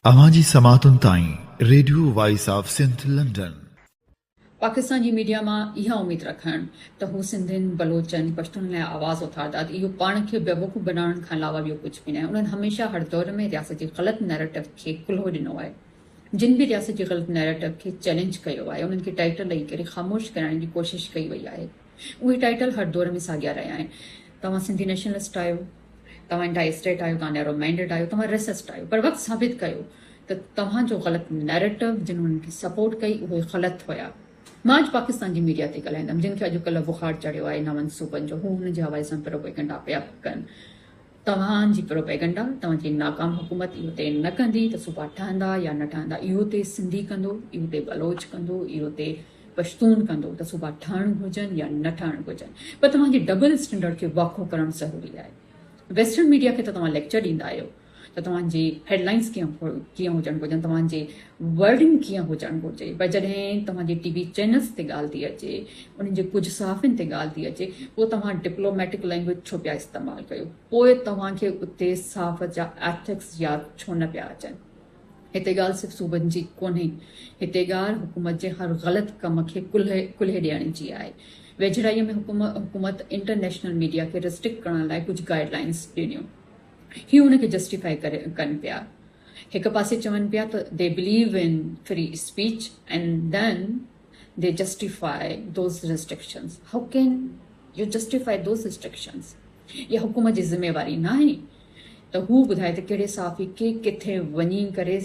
اوهان جي سماعتن تائين radio voice of Sindh London. Pakistan جي ميڊيا مان اها اميد رکڻ ته هو سنڌين، بلوچن، پشتونن لاء آواز اٿاردا ته اهو پاڻ کي بيوقوف بنائڻ کان علاوه ٻيو ڪجهه به ناهي. انهن هميشه هر دور ۾ رياست جي غلط نيريٽو کي ڪلهو ڏنو آهي. جن به رياست جي غلط نيريٽو کي چئلينج ڪيو آهي انهن کي ٽائيٽل ڏئي ڪري خاموش ڪرائڻ جي ڪوشش ڪئي وئي آهي. اهي ٽائيٽل هر دور ۾ ساڳيا رهيا آهن. توهان سنڌي نيشنلسٽ آهيو، توهان انٽائي اسٽيٽ آهيو، توهان نيرو مائنڊيڊ آهيو، توهان ريسسٽ آهيو پر وقت ثابت ڪيو ته توهان جو غلط نيريٽو جن انهن کي سپورٽ ڪئي اهي غلط هيا. مان اڄ پاڪستان جي ميڊيا تي ڳالهائيندم جن کي اڄڪلهه بخار چڙهيو آهي نون صوبن جو هو هن جي حوالي سان پروپيگنڊا پيا ڪن. توهان جي پروپيگنڊا توهان جي ناڪام حڪومت اهو طئي نه ڪندي ته صوبا ٺهندا يا نه ٺهندا اهو طئي سنڌي ڪندو اهو طئي بلوچ ڪندو اهو طئي پشتون ڪندو ته صوبا ٺهڻ گهرجن يا نه ٺهڻ گهرجن پر توهان جي ڊبل اسٽينڊرڊ کي واکو ڪرڻ ضروري آهي ويسٽرن ميڊيا کي ته توهان ليڪچر ڏيندا آهيو ته توهان جي هيڊ لائنس ڪيئن ڪيئن هجڻ گهرجن توهان جي ورڊنگ ڪيئن هجڻ گهرجي پر جڏهن توهان جي ٽي وي چينلز تي ڳالهه ٿي اچي انهن جي ڪجهه صحافين تي ڳالهه ٿي اچي پوء توهان ڊپلوميٽڪ لينگويج ڇو پيا استعمال ڪيو پوء توهان کي اتي صحافت جا ايٿڪس ياد ڇو نه پيا اچن هتي ڳالهه صرف صوبن جي ڪونهي هتي ڳالهه حڪومت جي هر غلط ڪم کي ڪلهي ڪلهي ڏيڻ جي آهي ويجهڙائي ۾ حڪومت انٽرنيشنل ميڊيا کي ريسٽرڪٽ ڪرڻ لاء ڪجهه گائيڊ لائنز ڏنيون هي ان کي جسٽيفائي ڪري ڪن پيا. هڪ پاسي چون پيا ته they believe in free speech and then they justify those restrictions. How can you justify those restrictions? اها حڪومت جي ذميواري ناهي ته هو ٻڌائي ته ڪهڙي صحافي کي ڪٿي وڃي ڪري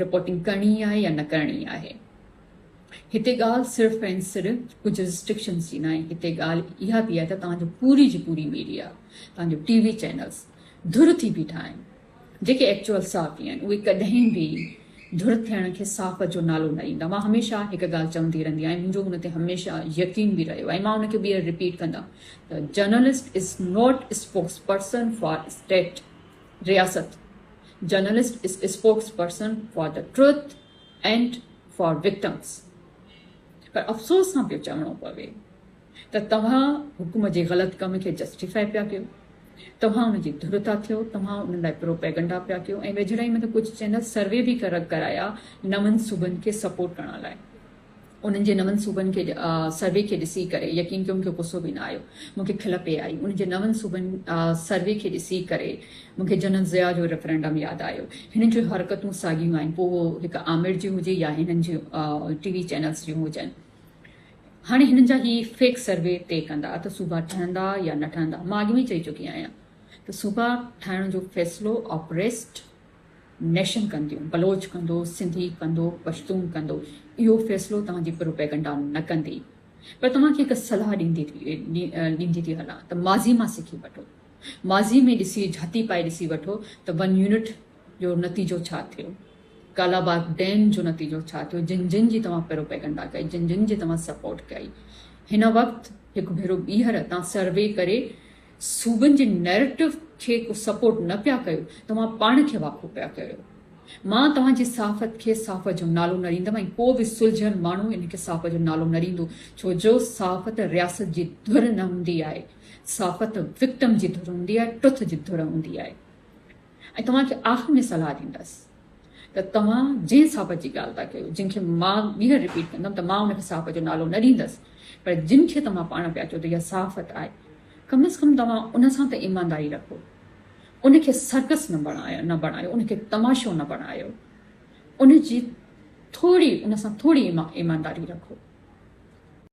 رپورٽنگ ڪرڻي آهي يا نه ڪرڻي آهي. هتي ڳالهه صرف ۽ صرف ڪجهه ريسٽرڪشنز جي ناهي، هتي ڳالهه اها به آهي ته توهان جو پوري جي پوري ميڊيا، توهان جو ٽي وي چينلز ڌر ٿي بيٺا آهن. جيڪي ايڪچوئل صحافي آهن اهي ڪڏهن به ڌر ٿيڻ کي صحافت جو نالو نه ڏيندا. مان هميشه هڪ ڳالهه چوندي رهندي آهيان، منهنجو ان تي هميشه يقين به رهيو آهي، مان ان کي ٻيهر رپيٽ ڪندم ته journalist is not spokesperson for state, رياست، journalist is spokesperson for the truth and for victims. پر افسوس سان پيو چوڻو پوي ته توهان حڪم جي غلط ڪم کي جسٽيفائي پيا ڪيو، توهان ان جي ڌر ٿا ٿيو، توهان ان لاء پروپيگنڊا پيا ڪيو ۽ ويجهڙائي ۾ ته ڪجهه چينل سروي به ڪرايا نون صوبن کي سپورٽ ڪرڻ لاء. انهن جي نون صوبن کي سروي کي ڏسي ڪري يقين ڪيو مون کي غصو به نه آيو مون کي کل پئي آئي انهن جي نون صوبن سروي کي ڏسي ڪري مون کي جنرل ضياء جو ريفرنڊم ياد آيو هنن جون حرڪتون ساڳيون آهن پوء اهو هڪ آمر جون هجي يا هنن جون ٽي وي چينلز جون هجن هاڻي هنن جا هي فيڪ سروي طئي ڪندا ته صوبا ٺهندا يا نه ٺهندا مان اڳ ۾ چئي چڪي آهيان ته صوبا ٺاهڻ جو فيصلو آپريسٽ نيشن ڪنديون، بلوچ ڪندو، سنڌي ڪندو، پشتون ڪندو، اهو فيصلو توهان جي پروپيگنڊا نه ڪندي. پر توهان کي هڪ صلاح ڏيندي ڏيندي ٿي هلان ته ماضي مان سکي وٺو. ماضي ۾ ڏسي جھاتي پائي ڏسي وٺو ته ون يونٽ جو نتيجو ڇا ٿيو، ڪالاباغ ڊيم جو نتيجو ڇا ٿيو، جن جن جي توهان پروپيگنڊا ڪئي، جن جن جي توهان سپورٽ ڪئي. هن وقت هڪ ڀيرو ٻيهر توهان سروي ڪري صوبن جي نيريٽو کي ڪو سپورٽ نه پيا ڪيو، توهان پاڻ کي واکو پيا ڪيو. مان توهان جي صحافت کي صحافت جو نالو نه ڏيندم ۽ ڪو به سلجهيل ماڻهو ان کي صحافت جو نالو نه ڏيندو، ڇو جو صحافت رياست جي ڌر نه هوندي آهي، صحافت وڪٽم جي ڌر هوندي آهي، ٽرٿ جي ڌر هوندي آهي. ۽ توهان کي آخر ۾ صلاح ڏيندس ته توهان جنهن صحافت جي ڳالهه ٿا ڪيو، جن کي مان ٻيهر رپيٽ ڪندم ته مان ان کي صحافت جو نالو نه ڏيندس، پر جن کي توهان پاڻ پيا چئو ته اها صحافت آهي، ڪم از ڪم توهان ان سان ته ايمانداري رکو، ان کي سرڪس نه بڻايو، نه بڻايو، ان کي تماشو نه بڻايو، ان جي ٿوري ان سان ٿوري ايمانداري رکو.